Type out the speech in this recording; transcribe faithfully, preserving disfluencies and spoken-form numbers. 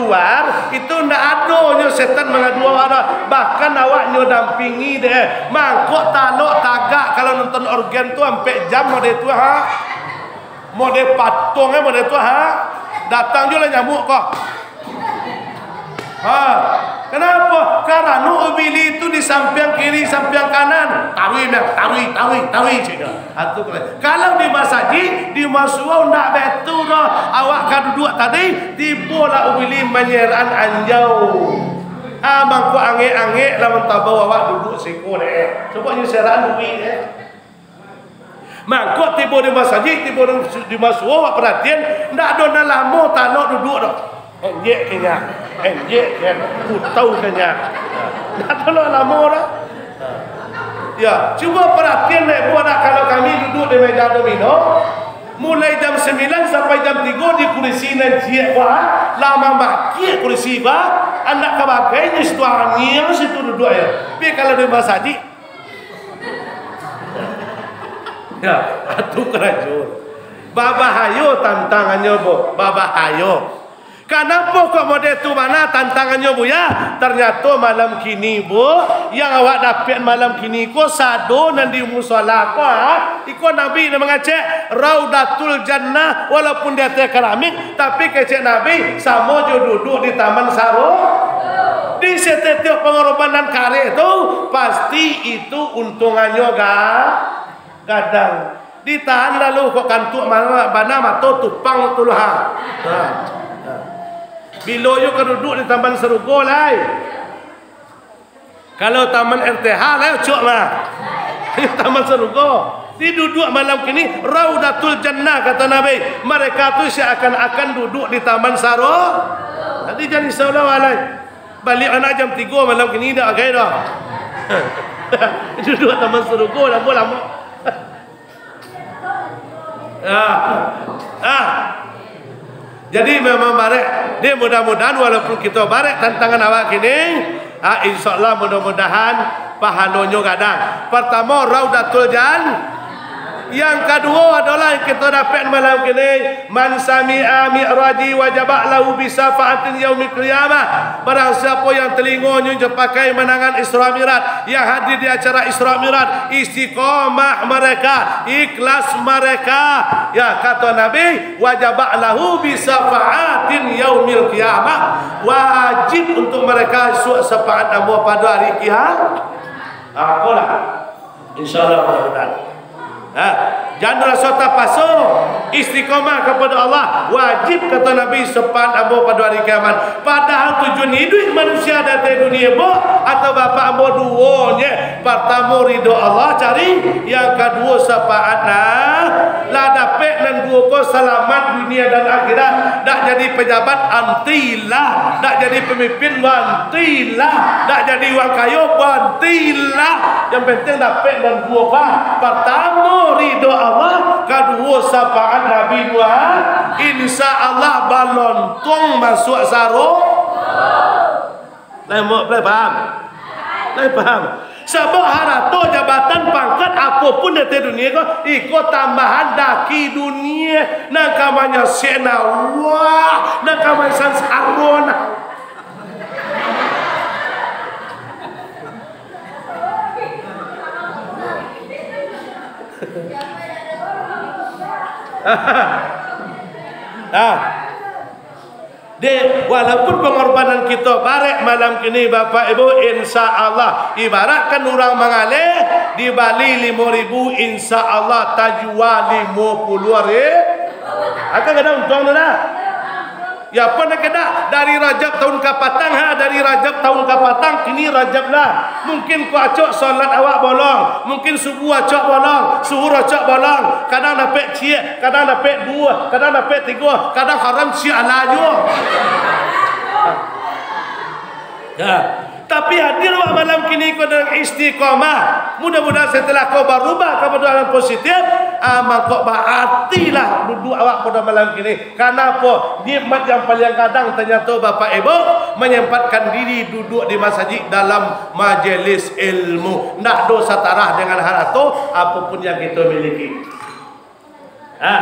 Luar, itu ndak ado nyo setan mangadu awak doh. Bahkan awak nyo dampingi deh. Mangko talok tagak kalau nonton orgen tu ampek jam model tu, ha. Model patong, eh, model tu, ha. Datang juo lah nyamuk ko. Ha. Kenapa? Karano ubili tu di sampiang kiri, sampiang kanan. Tarui, meh. Tarui, tarui, tarui, cek dia. Ha, tu kalau, kalau di masajik, di masuo ndak baitu doh. Awak ka duduak tadi, tibolah ubili manyeraan anjau. Ah, mangko angek-angek lah mantabau awak duduak siko deh. Cubo nyo seraan duit deh. Mangko tibo di masajik, tibo di, di masuo, awak paratian, ndak ado nan lamo talok duduak doh. Enjek kenyak, enjek kenyak, kutau kenyak. Ndak ado nan lamo doh. Ya, cubo paratian dek buah dak, kalau kami duduak di meja domino, mulai jam sambilan sampai jam tigo di kurisi nan ciek, wah, lah mamakiak kurisi, wah, andak ka bagai nyo situ, anyiang situ duduak ya. Tapi kalau di masajik, ya, atu karajo. Babahayo tantangannyo, Bu, babahayo. Kanapo kok model tu bana tantangannyo, Buya? Tarnyato malam kini, Bu, yang awak dapek malam kini ko sado nan di musola ko, ha? Iko Nabi nan mangecek Raudatul Jannah, walaupun di ateh karamik, tapi kecek Nabi samo jo duduak di taman saro. Di satiok pangorbanan kareh tu, pasti itu untungannyo ga-, gadang. Ditahan lalu kok kantuak ma-, bana mato tupang tu lah. Ha. Ha. Bilo yo ka duduak di taman sarugo lai. Kalau taman R T H lai, ucok mah. Taman sarugo. Di duduak malam kini, Raudatul Jannah, kata Nabi. Mereka tu seakan-akan duduk di taman saro-, jadi, jan risau lah, wah lai. Baliak anak jam tigo malam kini, dak agai dah. Duduak taman sarugo, lamo-lamo. Ah. Ah. Jadi memang barek. Dia mudah-mudahan walaupun kita barek tantangan awak kini, ah, insya Allah mudah-mudahan pahalonyo gadang. Pertama, Raudatul Jan-, yang kaduo adolah yang kita dapek malam kini, "Man sami'a mi'raji wajaba lahu bisafa'atin yaumil qiyamah." Barang siapa yang telingonyo dipakai mandangar Isra Mi'raj, yang hadir di acara Isra Mi'raj, istiqomah mereka, ikhlas mereka, ya, kata Nabi, "Wajaba lahu bisafa'atin yaumil qiyamah." Wajib untuk mereka su-, syafaat ambo pado hari kia-, apolah. Insya Allah, mudah-mudahan. Ha, jan raso tapaso, istiqomah kapado Allah, wajib, kata Nabi, syafaat ambo pado hari kiamat. Padahal tujuan iduik manusia di ateh dunia, Bu, atau bapak ambo duo nyo. Partamo, ridho Allah cari, yang kaduo, syafaat nah. Lah dapek nan duo ko, salamat dunia dan akhirat. Dak jadi pejabat, antilah. Dak jadi pemimpin, antilah. Dak jadi urang kayo, antilah. Yang penting dapek nan duo ko. Partamo, ridho Allah. Kaduo, syafaat Nabi Muhammad. Insya Allah, balontuang masuak saro-. Lai mo-, lai paham? Lai paham? Sabab harato, jabatan, pangkat, apo pun di ateh dunia ko, iko tambahan daki dunia, nan ka manyasek nah, wah, nan ka mansansaro nah. Ah. Dek, walaupun pangorbanan kito barek malam kini, Bapak Ibu, insya Allah, ibaratkan urang mangaleh, dibali limo ribu, insya Allah tajua limo puluah ribu. Akan gadang untuang tu dah. Ya, apo nak kena dari Rajab tahun kapatang, ha, dari Rajab tahun kapatang, kini Rajab lah. Mungkin ko acok solat awak bolong, mungkin subuh acok bolong, suhur acok bolong, kadang dapek ciek, kadang dapek duo, kadang dapek tigo, kadang haram ciek alah juo. Ya. Tapi hadir awak malam kini ko dengan istiqomah. Mudah-mudahan setelah ko barubah kapado hal yang positif, ah, mangko baartilah duduak awak pado malam kini. Kanapo? Nikmat yang paliang gadang tanyato, Bapak Ibu, manyempatkan diri duduak di masajik dalam majelis ilmu. Ndak ado satarah dengan harato, apo pun yang kito miliki. Ha.